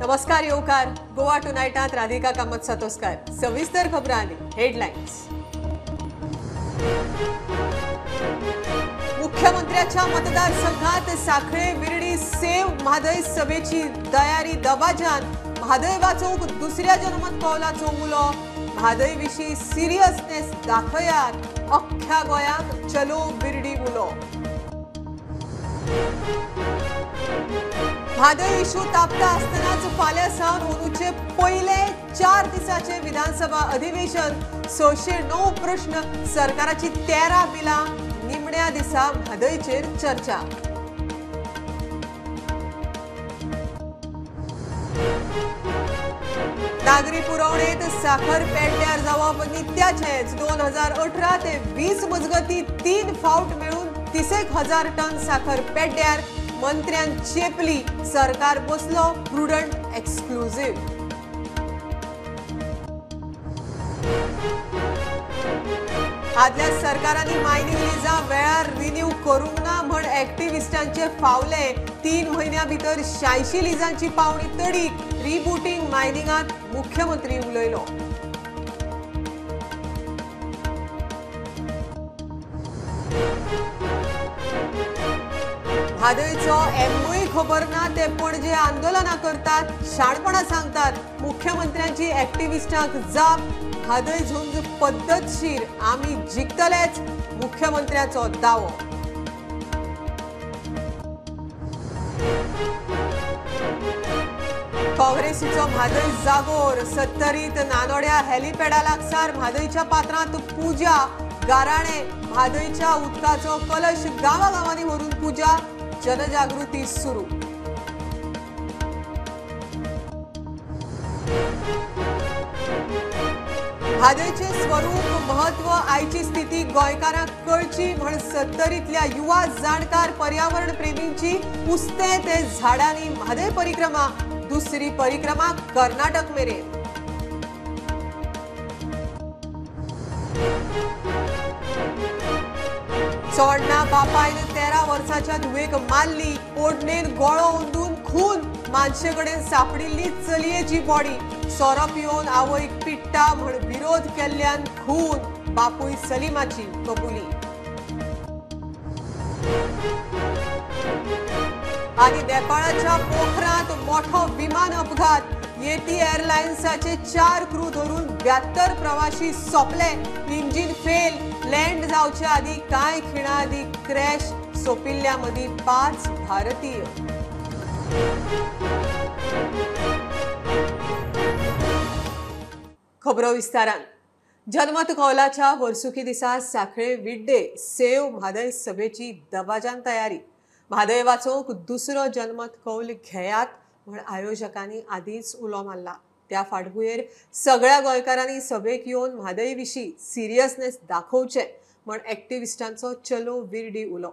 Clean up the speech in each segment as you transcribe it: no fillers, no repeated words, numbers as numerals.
नमस्कार येवकार गोवा टुनायटांत राधिका कामत सातोस्कार. सविस्तर खबरांनी हेडलायन्स. मुख्यमंत्र्याच्या मतदारसंघात साखळे विर्डी सेव म्हादय सभेची तयारी दबाज्यान. म्हादय वाचोवंक दुसऱ्या जनमत कौलाचो उलो. म्हादय विशीं सिरियसनेस दाखयात, अख्ख्या गोंयांक चलो विर्डी उलो. म्हादय इशू तापता आसतनाच फाल्यां सावन अंदूचे पयले 4 दिसांचे विधानसभा अधिवेशन. 609 प्रश्न, सरकाराची 13 बिलां. निमण्या दिसा म्हादयचेर चर्चा. नागरी पुरवणेत साखर पेड्ड्यार जावप नित्याचेंच. 2018 ते 20 मजगती 3 फावट मेळून 31,000 टन साखर पेड्ड्यार. मंत्र्यान चेपली, सरकार बसलो प्रुडंट एक्सक्लुझिव्ह. आदल्या सरकारांनी मायनिंग लिजां वेळार रिन्यू करूंक ना म्हण एक्टिविस्टांचे फावले. 3 म्हयन्यां भितर 86 लिजांची पावणी तडीक. रिबुटींग मायनिंगांत मुख्यमंत्री उलयलो. म्हादयचो एमूय खबर ना ते पणजे आंदोलनां करतात, शाणपणां सांगतात. मुख्यमंत्र्यांची एक्टिविस्टांक जाप. म्हादय झुंज पद्दतशीर, आमी जिखतलेच, मुख्यमंत्र्याचो दावो. काँग्रेसीचो म्हादय जागोर. सत्तरीत नानोड्या हेलिपॅडा लागसार म्हादयच्या पात्रांत पुजा. गाराणे म्हादयच्या उदकाचो कलश गांवागांवांनी व्हरून पुजा. जनजागृती सुरू. म्हादयचे स्वरूप, महत्व, आयची स्थिती गोंयकारांक कळची म्हण सत्तरीतल्या युवा जाणकार पर्यावरण प्रेमींची उस्ते ते झाडांनी म्हादय परिक्रमा. दुसरी परिक्रमा कर्नाटक मेरेन. चोडणा बापायन 13 वर्सांच्या धुवेक मारली. ओडणेन गळो अंदून खून. मानशे कडेन सापडिल्ली चलयेची बॉडी. सोरो पिवन आवयक पिट्टा म्हण विरोध केल्ल्यान खून. बापूय सलीमाची कबुली. आनी नेपाळाच्या पोखरांत मोठो विमान अपघात. येती एअरलायन्साचे 4 क्रू धरून 72 प्रवासी सोंपले. Engine fail. लँड जावचे आदी कांय खिणां आदी क्रॅश. सोंपिल्ल्या मदीं 5 भारतीय. खबरो विस्तारान. जनमत कौलाच्या वर्सुकी दिसा साखळे विड्डे सेव म्हादय सभेची दबाज्यान तयारी. म्हादय वाचोवंक दुसरो जनमत कौल घेयात म्हण आयोजकांनी आदींच उलो मारला. त्या फाटभुंयेर सगळ्या गोंयकारांनी सभेक येवन म्हादय विशीं सिरियसनेस दाखोवचें म्हण एक्टिविस्टांचो चलो विर्डी उलो.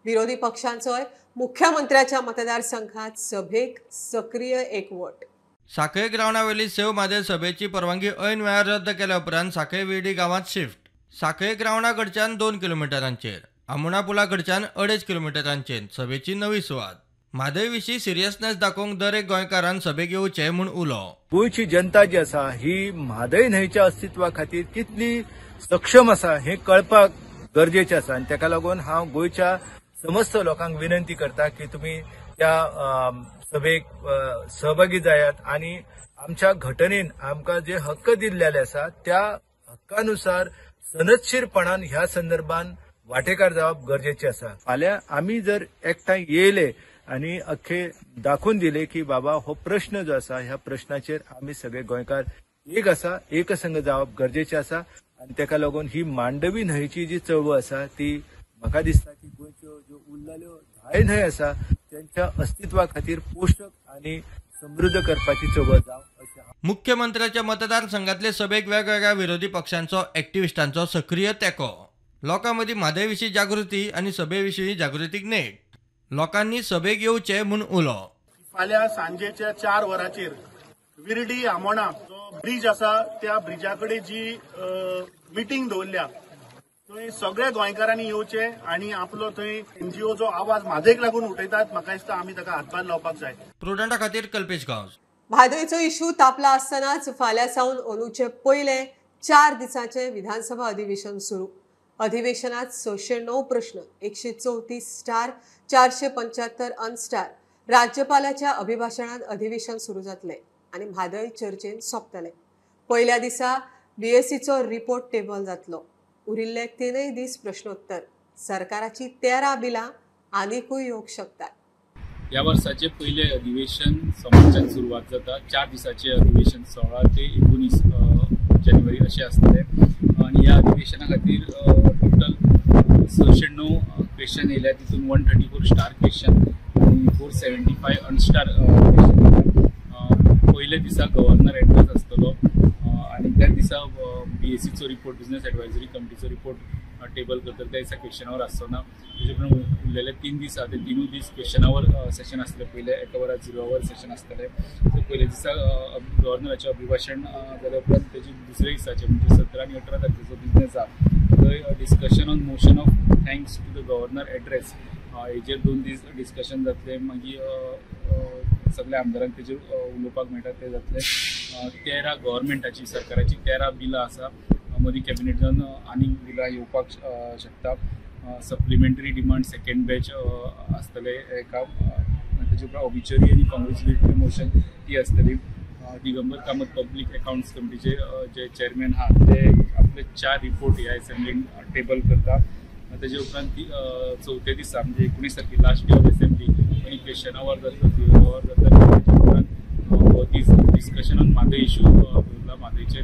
विरोधी पक्षांचोय मुख्यमंत्र्याच्या मतदारसंघात सभेक सक्रीय एकवट. साखळे ग्रावंडावेली सेव म्हादय सभेची परवानगी ऐन वेळार रद्द केल्या उपरांत साखळे विर्डी गांवांत शिफ्ट. साखळे ग्रावंडा कडच्यान 2 किलोमिटरांचेर, आमोणा पुला कडच्यान 2.5 किलोमिटरांचेर सभेची नवी सुवात. म्हादय विशीं सिरियसनेस दाखोवंक दर एक गोंयकारान सभेक येवचें म्हूण उलो. गोंयची जनता जी आसा ही म्हादय न्हंयच्या अस्तित्वा खातीर कितली सक्षम आसा हें कळपाक गरजेचें आसा. आनी ताका लागून हांव गोंयच्या समस्त लोकांक विनंती करता की तुमी त्या सभेक सहभागी जायात आनी आमच्या घटनेन आमकां जे हक्क दिल्लेले आसा त्या हक्कानुसार सनदशीरपणान ह्या संदर्भान वांटेकार जावप गरजेचें आसा. फाल्यां आमी जर एकठांय येयले आनी अख्खे दाखोवन दिले की बाबा हो प्रश्न जो आसा ह्या प्रश्नाचेर आमी सगळे गोंयकार एक आसा, एकसंघ जावप गरजेचें आसा. आनी ताका लागून ही मांडवी न्हंयची जी चळवळ आसा ती म्हाका दिसता की गोंयच्यो ज्यो उरलेल्यो 10 न्हंय आसा त्यांच्या अस्तित्वा खातीर पोशक आनी समृद्ध करपाची चळवळ जावं अशें. मुख्यमंत्र्याच्या मतदारसंघातले सभेक वेगवेगळ्या विरोधी पक्षांचो एक्टिविस्टांचो सक्रीय तेंको. लोकां मदीं म्हादय विशीं जागृती आनी सभे विशीं जागृतीक नेट. लोकांनी सभेक येवचें म्हूण उलो. फाल्यां सांजेच्या 4 वरांचेर विर्डी आमोणा जो ब्रीज आसा त्या ब्रिजा कडेन जी मिटींग दवरल्या थंय सगळ्या गोंयकारांनी येवचे आनी आपलो थंय एनजीओचो आवाज म्हादयक लागून उठयतात. म्हाका दिसता आमी ताका हातभार लावपाक जाय. प्रुडंटा खातीर कल्पेश गांवस. म्हादयचो इशू तापला आसतनाच फाल्यां सावन अंदूचे पयले 4 दिसांचे विधानसभा अधिवेशन सुरू. अधिवेशनात 609 प्रश्न, 134 स्टार, 475 अनस्टार. राज्यपालाच्या अभिभाशणान अधिवेशन सुरू जातलें आनी म्हादय चर्चेन सोंपतलें. पयल्या दिसा बीएससीचो रिपोर्ट टेबल जातलो. उरिल्ले 3 दीस प्रश्नोत्तर. सरकाराची 13 बिलां आनिकूय येवंक शकतात. ह्या वर्साचे पयले अधिवेशन सोमारच्यान सुरवात जाता. 4 दिसाचे अधिवेशन 16 ते 19 जानेवारी अशें आसतलें आनी ह्या अधिवेशना खातीर टोटल 609 क्वेश्चन येयल्या. तितून 134 स्टार क्वेश्चन आनी 475 अनस्टार क्वेश्चन येयल्या. पयल्या दिसा गव्हर्नर एड्रेस आसतलो आनी त्याच दिसा बीएससीचो रिपोर्ट, बिजनेस एडवायजरी कमिटीचो रिपोर्ट टेबल करतले. त्या दिसा क्वेश्चन our आसचो ना. तेजे उपरांत उरलेले 3 दीस आहा ते 3 दीस क्वेश्चन our session आसतलें. पयले 1 वरार 0 our session आसतलें. सो पयल्या दिसा गव्हर्नराचें अभिभाशण जाल्या उपरांत तेजे दुसऱ्या दिसाचे म्हणजे 17 आनी 18 तारखेचो बिजनेस आहा थंय discussion on motion of thanks to the governor address हेजेर 2 दीस डिस्कशन जातलें. मागीर सगळ्या आमदारांक तेजेर उलोवपाक मेळटा तें जातलें. 13 गव्हर्मेंटाची सरकाराची 13 बिलां आसा. मदीं कॅबिनेट जावन आनीक बिलां येवपाक शकता. सप्लिमेंटरी डिमांड सेकंड बॅच आसतले एका. तेजे उपरांत ऑबिच्युअरी आनी कॉंग्रेच्युलेटरी मोशन ती आसतली. दिगंबर कामत पब्लीक अकाउंट्स कमिटीचे जे चेअरमॅन आहा ते आपले 4 रिपोर्ट ह्या एसेंब्लीन टेबल करता. तेजे उपरांत ती चवथ्या दिसा म्हणजे 19 तारखेर लास्ट डे ऑफ एसेंब्ली आनी क्वेश्चन our जातलो, 0 our जातलो. तेजे उपरांत डिस्कशन ऑन म्हादय इशू दवरला. म्हादयचेर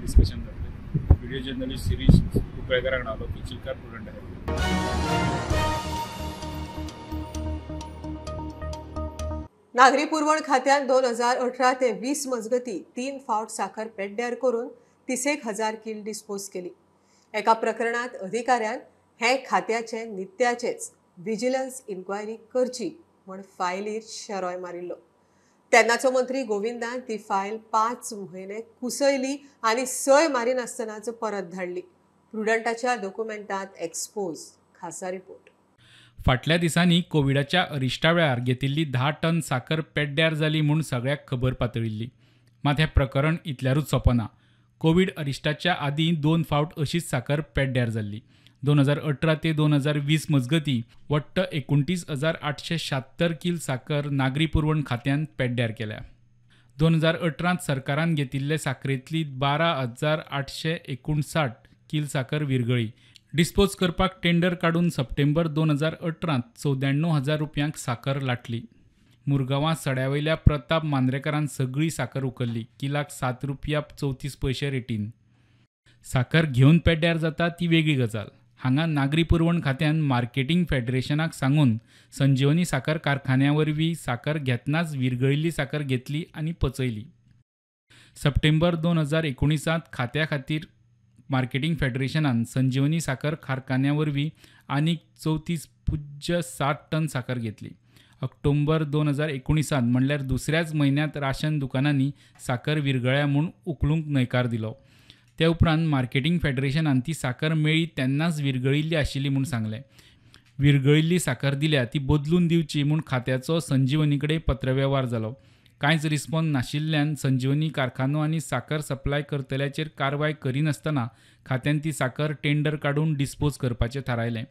डिस्कशन जातलें. व्हिडिओ जर्नलिस्ट शिरीष कुंकळेकराक नावलो चिलकार प्रुडंट आहे. नागरी पुरवण खात्यान 2018 ते 20 मजगती 3 फावट साखर पेड्ड्यार करून 31,000 कील डिस्पोज केली. एका प्रकरणात अधिकाऱ्यान हे खात्याचे नित्याचेच विजिलन्स इन्क्वायरी करची म्हण फायलीर शेरोय मारिल्लो. तेन्नाचो मंत्री गोविंदान ती फायल 5 म्हयने कुसयली आनी सय मारिनासतनाच परत धाडली. प्रुडंटाच्या डॉक्युमेंटांत एक्सपोज. खासा रिपोर्ट. फाटल्या दिसांनी कोविडाच्या अरिश्टा वेळार घेतिल्ली 10 टन साखर पेड्ड्यार जाली म्हूण सगळ्याक खबर पातळिल्ली. मात हें प्रकरण इतल्यारूच सोंपना. कोवीड अरिश्टाच्या आदीं 2 फावट अशीच साखर पेड्ड्यार जाल्ली. 2018 ते 2020 मजगती वट्ट 29,876 कील साखर नागरी पुरवण खात्यान पेड्ड्यार केल्या. 2018 सरकारान घेतिल्ले साखरेंतली 12,859 कील साखर विरगळी. डिस्पोज करपाक टेंडर काडून सप्टेंबर 2018 94,000 रुपयांक साखर लाटली. मुरगांवां सड्या वयल्या प्रताप मांद्रेकारान सगळी साखर उखल्ली. किलाक 7 रुपया 34 पयशे रेटीन. साखर घेवन पेड्ड्यार जाता ती वेगळी गजाल. हांगा नागरी पुरवण खात्यान मार्केटींग फेडरेशनाक सांगून संजीवनी साखर कारखान्या वरवीं साखर घेतनाच विरगळिल्ली साखर घेतली आनी पचयली. सप्टेंबर 2019 खात्या खातीर मार्केटींग फेडरेशनान संजीवनी साखर कारखान्या वरवीं आनीक 34.07 टन साखर घेतली. ऑक्टोबर 2019 म्हणल्यार दुसऱ्याच म्हयन्यांत राशन दुकानांनी साखर विरगळ्या म्हूण उखलूंक न्हयकार दिलो. ते उपरांत मार्केटींग फेडरेशनान ती साखर मेळ्ळी तेन्नाच विरगळिल्ली आशिल्ली म्हूण सांगलें. विरगळिल्ली साखर दिल्या ती बदलून दिवची म्हूण खात्याचो संजीवनी कडेन पत्रवेव्हार जालो. कांयच रिस्पॉन्स नाशिल्ल्यान संजीवनी कारखानो आनी साखर सप्लाय करतल्याचेर कारवाय करिनासतना खात्यान ती साखर टेंडर काडून डिस्पोज करपाचें थारायलें.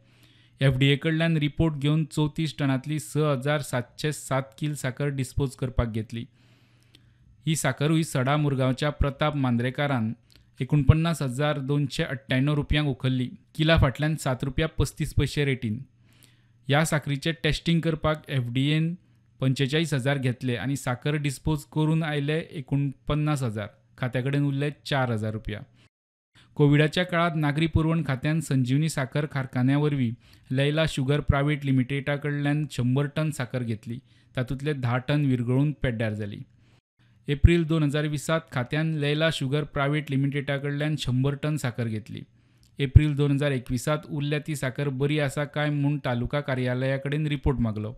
एफडीए कडल्यान रिपोर्ट घेवन 34 टनांतली 6,707 कील साखर डिस्पोज करपाक घेतली. ही साखरूय सडा मुरगांवच्या प्रताप मांद्रेकारान 49,298 रुपयांक उखल्ली. किला फाटल्यान 7 रुपया 35 पयशे रेटीन. ह्या साखरीचें टेस्टिंग करपाक एफडीएन 45,000 घेतले आनी साखर डिस्पोज करून आयले 49,000. खात्या कडेन उरले 4,000 रुपया. कोविडाच्या काळांत नागरी पुरवण खात्यान संजीवनी साखर कारखान्या वरवीं लैला शुगर प्रायव्हेट लिमिटेडा कडल्यान 100 टन साखर घेतली. तातूंतले 10 टन विरगळून पेड्ड्यार जाली. एप्रील 2020 खात्यान लैला शुगर प्रायव्हेट लिमिटेडा कडल्यान 100 टन साखर घेतली. एप्रील 2021 उरल्या ती साखर बरी आसा काय म्हूण तालुका कार्यालया कडेन रिपोर्ट मागलो.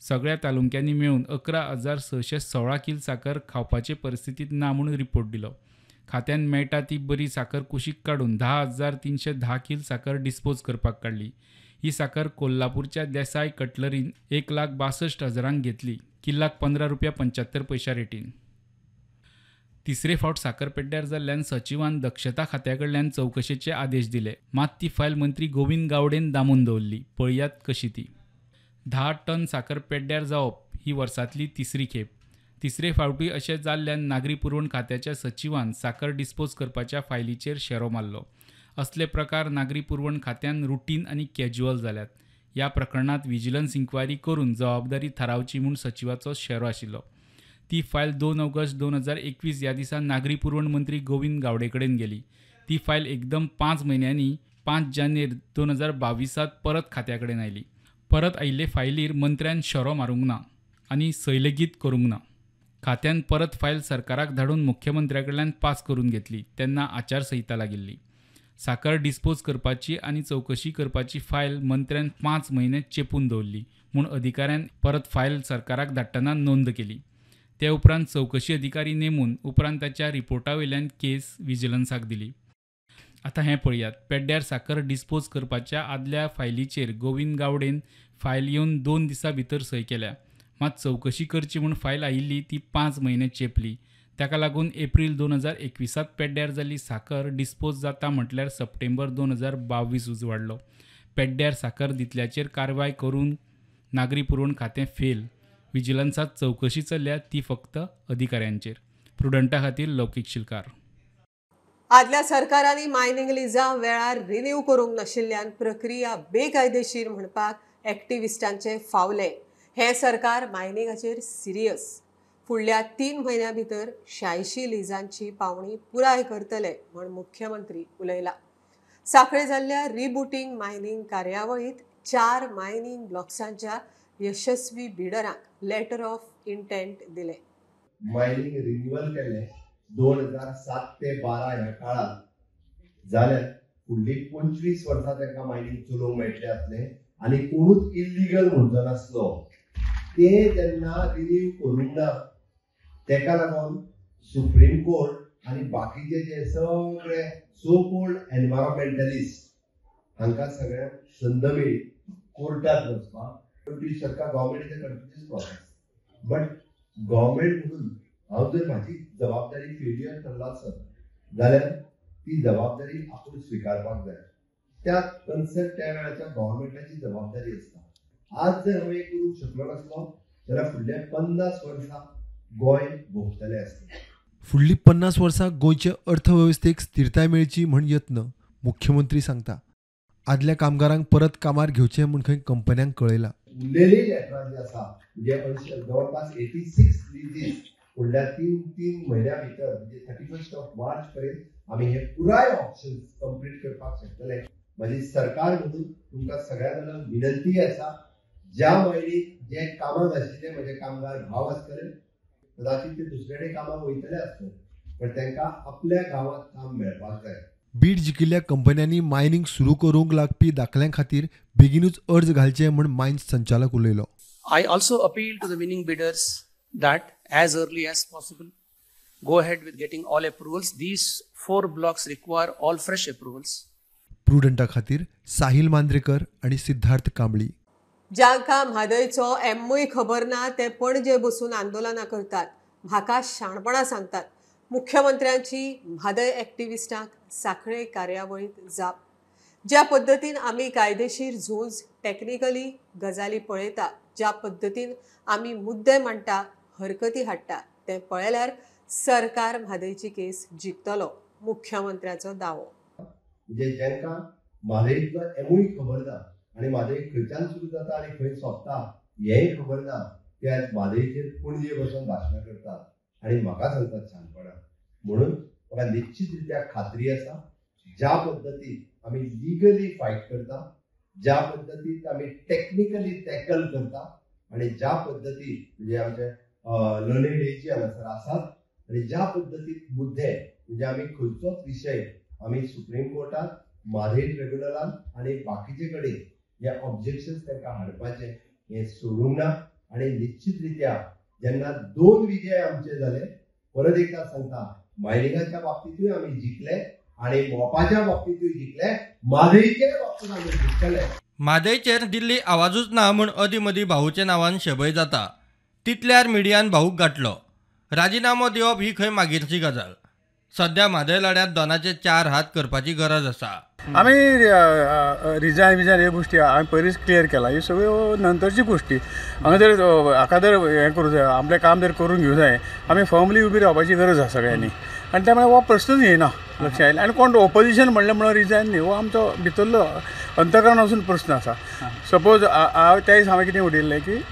सगळ्या तालुक्यांनी मेळून 11,616 कील साखर खावपाचे परिस्थितींत ना म्हूण रिपोर्ट दिलो. खात्यान मेळटा ती बरी साखर कुशीक काडून 10,310 कील साखर डिस्पोज करपाक काडली. ही साखर कोल्हापूरच्या देसाय कटलरीन 1,62,000 घेतली. किल्लाक 15 रुपया 75 पैशा रेटीन. तिसरे फावट साखर पेड्ड्यार जाल्ल्यान सचिवान दक्षता खात्या कडल्यान चवकशेचे आदेश दिले. मात ती फायल मंत्री गोविंद गावडेन दामून दवरली. पळयात कशी ती. 10 टन साखर पेड्ड्यार जावप ही वर्सांतली तिसरी खेप. तिसरे फावटूय अशें जाल्ल्यान नागरी पुरवण खात्याच्या सचिवान साखर डिस्पोज करपाच्या फायलीचेर शेरो मारलो. असले प्रकार नागरी पुरवण खात्यान रुटीन आनी कॅज्युअल जाल्यात. ह्या प्रकरणांत विजिलन्स इन्क्वायरी करून जबाबदारी थारावची म्हूण सचिवाचो शेरो आशिल्लो. ती फायल 2 ऑगस्ट 2021 ह्या दिसा नागरी पुरवण मंत्री गोविंद गावडे कडेन गेली. ती फायल एकदम 5 म्हयन्यांनी 5 जानेर 2022 परत खात्या कडेन आयली. परत आयिल्ले फायलीर मंत्र्यान शेरो मारूंक ना आनी सय लेगीत करूंक ना. खात्यान परत फायल सरकाराक धाडून मुख्यमंत्र्या कडल्यान पास करून घेतली. तेन्ना आचारसंहिता लागिल्ली. साखर डिस्पोज करपाची आनी चवकशी करपाची फायल मंत्र्यान 5 म्हयने चेपून दवरली म्हूण अधिकाऱ्यान परत फायल सरकाराक धाडटना नोंद केली. ते उपरांत चवकशी अधिकारी नेमून उपरांत ताच्या रिपोर्टा वयल्यान केस विजिलन्साक दिली. आतां हें पळयात. पेड्ड्यार साखर डिस्पोज करपाच्या आदल्या फायलीचेर गोविंद गावडेन फायल येवन 2 दिसां भितर सय केल्या. मात चवकशी करची म्हूण फायल आयिल्ली ती 5 म्हयने चेपली. ताका लागून एप्रील 2021 पेड्ड्यार जाल्ली साखर डिस्पोज जाता म्हटल्यार सप्टेंबर 2022 उजवाडलो. पेड्ड्यार साखर दितल्याचेर कारवाय करून नागरी पुरवण खातें फेल. विजिलन्सांत चवकशी चल्ल्या ती फक्त अधिकाऱ्यांचेर. प्रुडंटा खातीर लौकीक शिलकार. आदल्या सरकारांनी मायनिंग लिजां वेळार रिन्यू करूंक नाशिल्ल्यान प्रक्रिया बेकायदेशीर म्हणपाक एक्टिविस्टांचे फावले. हें सरकार मायनिंगाचेर सिरियस. फुडल्या 3 म्हयन्यां भितर 86 लिजांची पावणी पुराय करतले म्हूण मुख्यमंत्री उलयला. साखळे जाल्ल्या रिबुटींग मायनिंग कार्यावळींत 4 मायनिंग ब्लॉक्सांच्या यशस्वी बिडरांक लेटर ऑफ इंटेंट दिले. मायनिंग रिन्युअल केले 2007 ते 12 ह्या काळात जाल्यार फुडली 25 वर्सां तांकां मायनिंग चलोवंक मेळटलें आसलें आनी कोणूच इल्लिगल म्हणचो नासलो. ते तेन्ना रिन्यू करूंक ना. तेका लागून सुप्रीम कोर्ट आनी बाकीचे जे सगळे सो कोल्ड एनवायरमेंटलिस्ट हांकां सगळ्यांक संद मेळ्ळी कोर्टात वचपाक. सरकार government is a continuous process, but government म्हणून हांव जर म्हाजी जबाबदारी फेलियर ठरला आसत जाल्यार ती जबाबदारी आपूण स्विकारपाक जाय. त्या कन्सर्न त्या वेळाच्या गव्हर्मेंटाची जबाबदारी आसता. आज जर हांव हें करूंक शकलो नासलो जाल्यार फुडल्या 50 वर्सां गोंय भोगतलें आसलें. फुडली 50 वर्सां गोंयचे अर्थवेवस्थेक स्थिरताय मेळची म्हण यत्न मुख्यमंत्री सांगता. आदल्या कामगारांक परत कामार घेवचें म्हूण खंय कंपन्यांक कळयलां. उरलेली लेटरां जी आसा म्हणजे जवळपास 86 लिजीस फुडल्या 3 म्हयन्या भितर म्हणजे 31 मार्च पर्यंत आमी हे पुराय ऑप्शन कंप्लीट करपाक शकतले. म्हजी सरकार म्हणून तुमकां सगळ्या जाणांक विनंती आसा, ज्या मायनीत जे कामाक आशिल्ले म्हजे कामगार भाव आसतले, कदाचित ते दुसरे कडेन कामाक वयतले आसतले, पण तांकां आपल्या गांवांत काम मेळपाक जाय. बीड जिखिल्ल्या कंपन्यांनी मायनिंग सुरू करूंक लागपी दाखल्यां खातीर बेगीनूच अर्ज घालचे म्हूण मायन्स संचालक उलयलो. I also appeal to the winning bidders that as early as possible go ahead with getting all approvals. These 4 blocks require all fresh approvals. प्रुडंटा खातीर साहिल मांद्रेकर आणि सिद्धार्थ कांबळी. जांकां म्हादयचो एमूय खबर ना ते पणजे बसून आंदोलनां करतात, म्हाका शाणपणां सांगतात. मुख्यमंत्र्यांची म्हादय एक्टिविस्टांक साखळे कार्यावळींत जाप. ज्या पद्दतीन आमी कायदेशीर झूज टॅक्निकली गजाली पळयता, ज्या पद्दतीन आमी मुद्दे मांडटा, हरकती हाडटा तें पळयल्यार सरकार म्हादयची केस जिखतलो, मुख्यमंत्र्याचो दावो. म्हणजे जांकां म्हादयतलो एमूय खबर ना आनी म्हादय खंयच्यान सुरू जाता आनी खंय सोंपता हेंय खबर ना, ते आज म्हादयचेर पणजे बसून भाशणां करतात आनी म्हाका सांगतात शाणपणां. म्हणून म्हाका निश्चित रित्या खात्री आसा, ज्या पद्दतीन आमी लिगली फायट करता, ज्या पद्दतीन आमी टॅक्निकली टॅकल करता आनी ज्या पद्दतीन म्हणजे आमचे लर्नेड एजी हांगासर आसात आनी ज्या पद्दतीन मुद्दे म्हणजे आमी खंयचोच विशय आमी सुप्रीम कोर्टात, म्हादय ट्रिब्युनलान आनी बाकीचे कडेन हे ऑब्जेक्शन्स तांकां हाडपाचें हें सोडूंक ना. आनी निश्चित रित्या जेन्ना 2 विजय आमचे जाले, परत एकदा सांगता, मायनिंगाच्या बाबतींतूय आमी जिखले आनी मोपाच्या बाबतींतूय जिखले, म्हादयच्या बाबतींत आमी जिखतले. म्हादयचेर दिल्ली आवाजूच ना म्हूण अदीं मदीं भाऊच्या नांवान शबय जाता. तितल्यार मिडियान भाऊक गांठलो. राजिनामो दिवप ही खंय मागीरची गजाल. सध्या म्हादय लढ्यांत दोनाचे 4 हात करपाची गरज आसा. आमी रिजायन विजायन ह्यो गोश्टी हांवें पयलींच क्लियर केला. ह्यो सगळ्यो नंतरची गोश्टी. हांगा जर हाका जर हें करूं जाय, आपलें काम जर करून घेवं जाय, आमी फर्मली उबी रावपाची गरज आसा सगळ्यांनी. आनी त्या मुळे हो प्रश्नच येना लक्षांत आयलें. आनी कोण ओपोजिशन म्हणलें म्हणून रिजायन न्ही, हो आमचो भितरलो अंतकरण वचून प्रश्न आसा. सपोज हांव त्या दीस हांवें कितें उलयल्लें की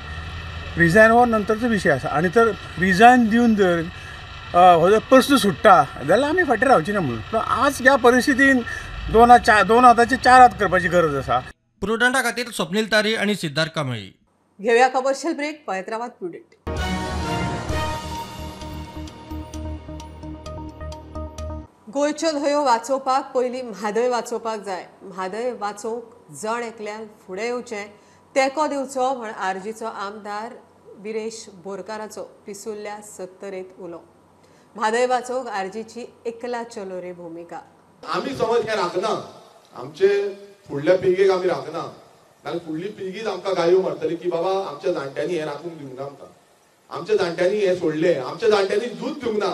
रिजायन हो नंतरचो विशय आसा आनी तर रिजायन दिवन जर हो जर प्रश्न सुट्टा जाल्यार आमी फाटीं रावची ना म्हणून. पूण आज ह्या परिस्थितीन 2 हाताचे 4 हात करपाची गरज आसा. प्रुडंटा खातीर स्वप्नील तारी आनी सिद्धार्थ कांबळी. घेऊया कमर्शियल ब्रेक. पळयत रावात प्रुडंट. गोंयच्यो न्हंयो वाचोवपाक पयलीं म्हादय वाचोवपाक जाय. म्हादय वाचोवंक जण एकल्यान फुडें येवचें, तेंको दिवचो म्हण आरजीचो आमदार विरेश बोरकाराचो पिसुल्ल्या सत्तरेंत उलो. म्हादय वाचोवंक आरजीची एकला चलो रे भुमिका. आमी समज हें राखना, आमचे फुडल्या पिळगेक आमी राखना जाल्यार फुडली पिळगीच आमकां गायो मारतली की बाबा आमच्या जाणट्यांनी हें राखूंक दिवंक ना आमकां, आमच्या जाणट्यांनी हें सोडलें, आमच्या जाणट्यांनी झूज दिवंक ना,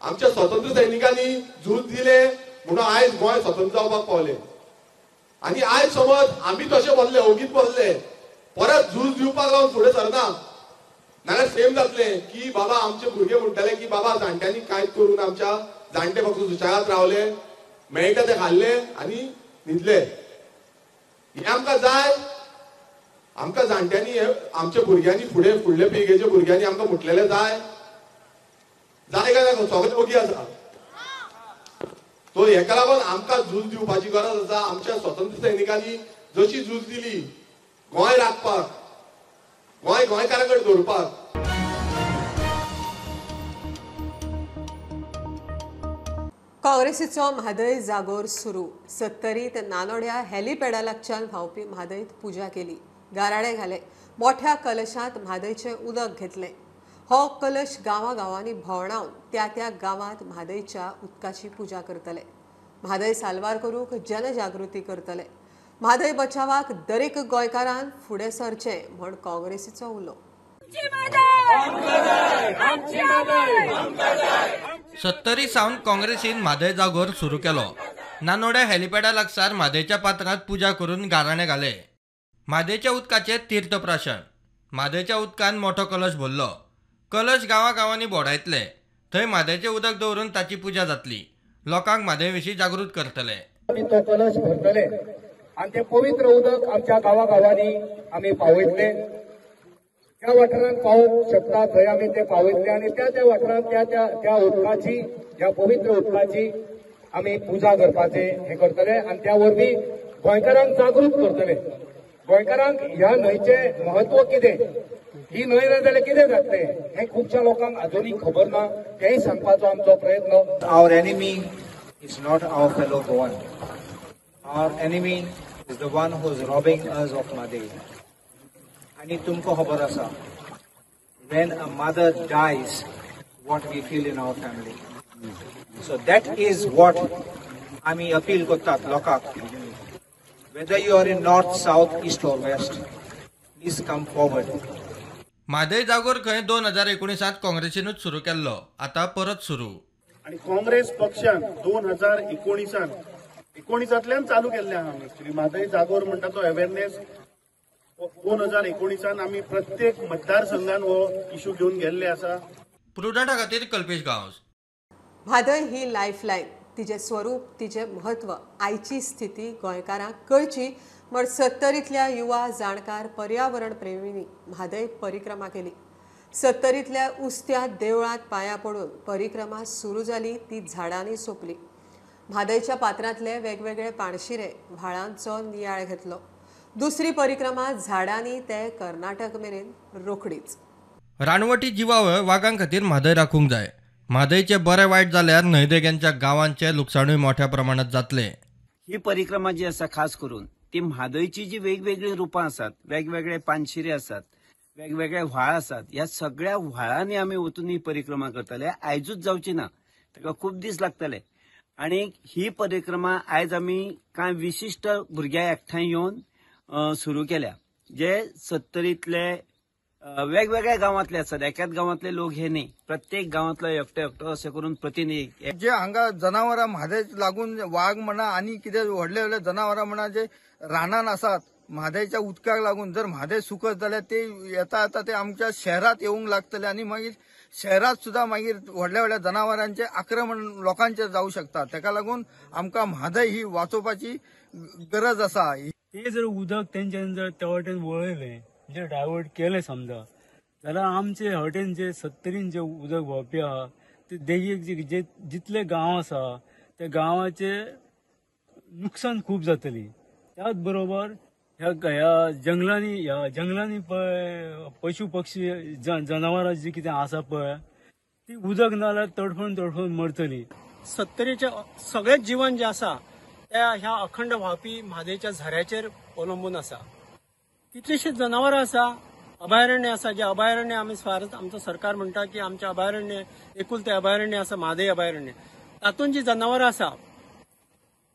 आमच्या स्वतंत्र सैनिकांनी झूज दिलें म्हणून आयज गोंय स्वतंत्र जावपाक पावलें. आनी आयज समज आमी तशें बसले, ओगीच बसले, परत झूज दिवपाक लावन फुडें सरना नाल्यार सेम जातलें की बाबा आमचे भुरगे म्हणटले की बाबा जाणट्यांनी कांयच करून आमच्या जाणटे फक्त सुशेगाद रावले, मेळटा ते खाल्ले आनी न्हिदले. हें आमकां जाय? आमकां जाणट्यांनी हे आमच्या भुरग्यांनी फुडें फुडले पिळगेच्या भुरग्यांनी आमकां म्हटलेलें जाय जाय काय ना? सगळे ओगी आसा. तो हेका लागून आमकां झूज दिवपाची गरज आसा. आमच्या स्वतंत्र सैनिकांनी जशी झूज दिली गोंय राखपाक, गोंय गोंयकारां कडेन दवरपाक. काँग्रेसीचो म्हादय जागोर सुरू. सत्तरीत नानोड्या हेलिपॅडा लागच्यान व्हांवपी म्हादयत पुजा केली, गाराणे घाले, मोठ्या कलशांत म्हादयचें उदक घेतलें. हो कलश गांवागांवांनी भोंवडावन त्या त्या गांवांत म्हादयच्या उदकाची पुजा करतले. म्हादय साल्वार करूंक जनजागृती करतले. म्हादय बचावाक दरेक गोंयकारान फुडें सरचें म्हण काँग्रेसीचो उलो. सत्तरी सावन काँग्रेसीन म्हादय जागोर सुरू केलो. नानोड्या हेलिपॅडा लागसार म्हादयच्या पात्रांत पुजा करून गाराणे घाले. म्हादयच्या उदकाचें तीर्थप्राशन. म्हादयच्या उदकान मोठो कलश भरलो. कलश गांवागांवांनी भोंवडायतले. थंय म्हादयचें उदक दवरून ताची पुजा जातली. लोकांक म्हादय विशीं जागृत करतले. आमी तो कलश भरतले आनी तें पवित्र उदक आमच्या गांवागांवांनी आमी पावयतले. ज्या वाठारांत पावोवंक शकता थंय आमी ते पावयतले आनी त्या त्या वाठारांत त्या त्या त्या उदकाची, ह्या पवित्र उदकाची आमी पुजा करपाचें हें करतले आनी त्या वरवीं गोंयकारांक जागृत करतले. गोंयकारांक ह्या न्हंयचें म्हत्व कितें, ही न्हंय ना जाल्यार कितें जातलें हें खुबश्या लोकांक अजुनूय खबर ना, तेंय सांगपाचो आमचो प्रयत्न. Our enemy is not our fellow Goan. Our enemy is the one who is robbing us of Mhadei. आनी तुमकां खबर आसा, when a mother dies, what we feel in our family. So that is what आमी appeal करतात लोकांक. Whether you are in north, south, east or west, please come forward. Mhadei जागोर खंय 2019 काँग्रेसीनूच सुरू केल्लो, आतां परत सुरू. आनी काँग्रेस पक्षान 2019 एकोणिसांतल्यान चालू केल्लें आहा एक्चुअली म्हादय जागोर म्हणटा तो अवेरनेस 2019 आमी प्रत्येक मतदारसंघान हो इशू घेवन गेल्ले आसा. प्रुडंटा खातीर कल्पेश गांवस. म्हादय ही लायफलायन, तिचें स्वरूप, तिचें म्हत्व, आयची स्थिती गोंयकारांक कळची म्हण सत्तरींतल्या युवा जाणकार पर्यावरण प्रेमींनी म्हादय परिक्रमा केली. सत्तरींतल्या उस्त्या देवळांत पांयां पडून परिक्रमा सुरू जाली ती झाडांनी सोंपली. म्हादयच्या पात्रांतले वेगवेगळे पाणशिरे व्हाळांचो नियाळ घेतलो. दुसरी परिक्रमा झाडांनी ते कर्नाटक मेरेन रोखडीच. रानवटी जिवावळ वागां खातीर म्हादय राखूंक जाय. म्हादयचे बरें वायट जाल्यार न्हंयदेग्यांच्या गांवांचें लुकसाणूय मोठ्या प्रमाणात जातलें. ही परिक्रमा जी आसा खास करून ती म्हादयची जी वेगवेगळीं रुपां आसात, वेगवेगळे पानशिरे आसात, वेगवेगळे व्हाळ आसात, ह्या सगळ्या व्हाळांनी आमी वचून ही परिक्रमा करतले. आयजूच जावची ना, ताका खूब दीस लागतले. आनी ही परिक्रमा आयज आमी कांय विशिश्ट भुरग्या एकठांय येवन सुरू केल्या, जे सत्तरींतले वेगवेगळ्या गांवांतले आसात, एकाच गांवांतले लोक हे न्ही, प्रत्येक गांवांतलो एकटो एकटो अशें करून प्रतिनिधी जे हांगा जनावरां म्हादय लागून वाग म्हणा आनी कितें व्हडले व्हडले जनावरां म्हणा जे रानान आसात म्हादयच्या उदकाक लागून जर म्हादय सुकत जाल्यार ते येता येता ते आमच्या शहरात येवंक लागतले आनी मागीर शहरात सुद्धा मागीर व्हडल्या व्हडल्या जनावरांचे आक्रमण लोकांचेर जावं शकता. ताका लागून आमकां म्हादय ही वाचोवपाची गरज आसा. ते जर उदक तेंच्यान जर त्या वटेन वळयलें म्हणजे डायवर्ट केलें समजा जाल्यार आमचे हटेन जे सत्तरीन जे उदक व्हांवपी आहा ते देगेक जे जितले गांव आसा त्या गांवाचे नुकसान खूब जातली. त्याच बरोबर ह्या जंगलांनी पळय पशु पक्षी जनावरां जी कितें आसा पळय ती उदक ना जाल्यार तडफडून तडफडून मरतली. सत्तरीचें सगळें जीवन जें आसा त्या ह्या अखंड व्हांवपी म्हादयच्या झऱ्याचेर अवलंबून आसा. कितलींशींच जनावरां आसा, अभयारण्य आसा, जे अभयारण्य आमी स्वार आमचो सरकार म्हणटा की आमचें अभयारण्य एकुलतें अभयारण्य आसा म्हादय अभयारण्य, तातूंत जी जनावरां आसा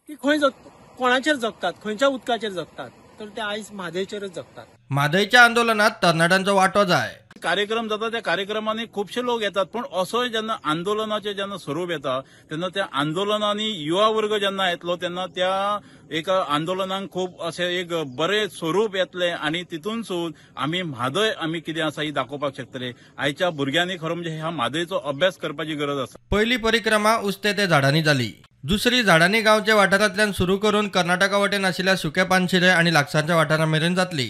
ती खंय कोणाचेर जगतात, खंयच्या उदकाचेर जगतात, तर ते आयज म्हादयचेरच जगतात. म्हादयच्या आंदोलनात तरणाट्यांचो वांटो जाय. कार्यक्रम जाता त्या कार्यक्रमांनी खुबशे लोक येतात, पूण असोय जेन्ना आंदोलनाचें जेन्ना स्वरूप येता तेन्ना त्या आंदोलनांनी युवा वर्ग जेन्ना येतलो तेन्ना त्या एका आंदोलनाक खूब अशें एक बरें स्वरूप येतलें आनी तितूनसून आमी म्हादय आमी कितें आसा ही दाखोवपाक शकतले. आयच्या भुरग्यांनी खरो म्हणजे ह्या म्हादयचो अभ्यास करपाची गरज आसा. पयली परिक्रमा उस्ते ते झाडांनी जाली. दुसरी झाडांनी गांवच्या वाठारांतल्यान सुरू करून कर्नाटका वटेन आशिल्ल्या सुके पानशिरे आनी लागसारच्या वाठारा मेरेन जातली.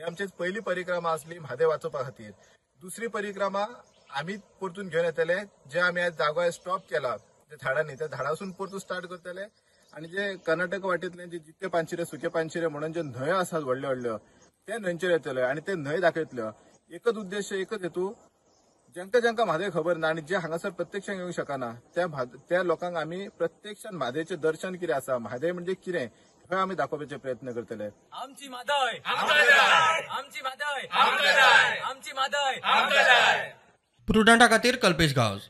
आमची पहिली परिक्रमा आसली म्हादय वाचोवपा खातीर. दुसरी परिक्रमा आमी परतून घेवन येतले, जे आमी आज जागो स्टॉप केला जे झाडांनी त्या झाडासून परतून स्टार्ट करतले आनी जे कर्नाटक वाटेंतले जे जितके पानशिरे सुके पानशिरे म्हणून जे न्हंयो आसात व्हडल्यो व्हडल्यो ते न्हंयचेर येतले आनी ते न्हंय दाखयतल्यो. एकच उद्देश एकच हेतू, जांकां जांकां म्हादय खबर ना आनी जे हांगासर प्रत्यक्षान येवंक शकना त्या लोकांक आमी प्रत्यक्षान म्हादयचें दर्शन कितें आसा, म्हादय म्हणजे कितें हे आमी दाखोवपाचे प्रयत्न करतले. आमची म्हादय आमची म्हादय आमची म्हादय. प्रुडंटा खातीर कल्पेश गांवस.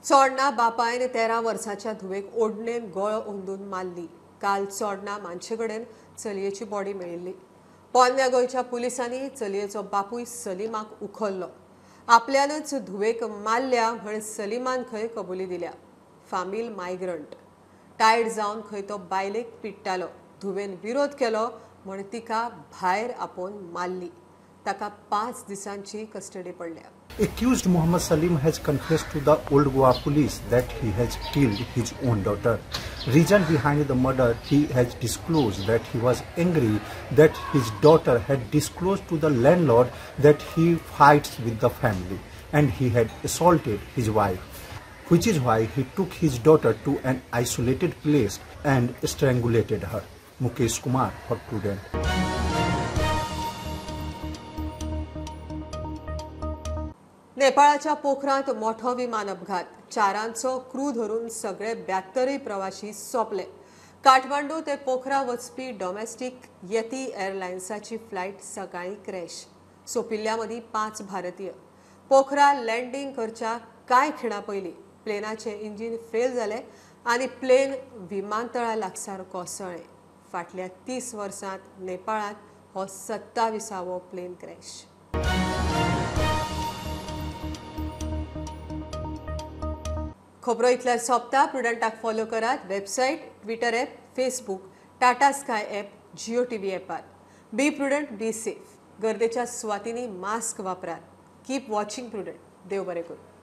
चोडणा बापायन 13 वर्साच्या धुवेक ओडणेन गळो अंदून मारली. काल चोडणा मानशे कडेन चलयेची बॉडी मेळिल्ली. पोन्न्या गोंयच्या पुलिसांनी चलयेचो बापूय सलीमाक उखल्लो. आपल्यानच धुवेक मारल्या म्हण सलीमान खंय कबुली दिल्या. फामील मायग्रंट टायर्ड जावन खंय तो बायलेक पिडटालो. धुवेन विरोध केलो म्हण तिका भायर आपोवन मारली. ताका 5 दिसांची कस्टडी पडल्या. Accused Mohammad Salim has confessed to the Old Goa police that he has killed his own daughter. Reason behind the murder, he has disclosed that he was angry that his daughter had disclosed to the landlord that he fights with the family and he had assaulted his wife, which is why he took his daughter to an isolated place and strangulated her. Mukesh Kumar for Prudent. नेपाळाच्या पोखरांत मोठो विमान अपघात. 4 crew धरून सगळे 72 प्रवासी सोंपले. काठमांडू ते पोखरा वचपी domestic येती एअरलायन्साची flight सकाळीं क्रॅश. सोंपिल्ल्या मदीं 5 भारतीय. पोखरा लँडींग करच्या कांय खिणां पयलीं प्लेनाचें इंजीन फेल जालें आनी प्लेन विमानतळा लागसार कोसळ्ळें. फाटल्या 30 वर्सांत नेपाळांत हो 27वो प्लेन क्रॅश. खबरो इतल्यार सोंपता. प्रुडंटाक फॉलो करात website, Twitter app, Facebook, Tata Sky app, Jio TV ॲपार. Be prudent, be safe. गर्देच्या सुवातींनी मास्क वापरात. Keep watching Prudent. देव बरें करूं.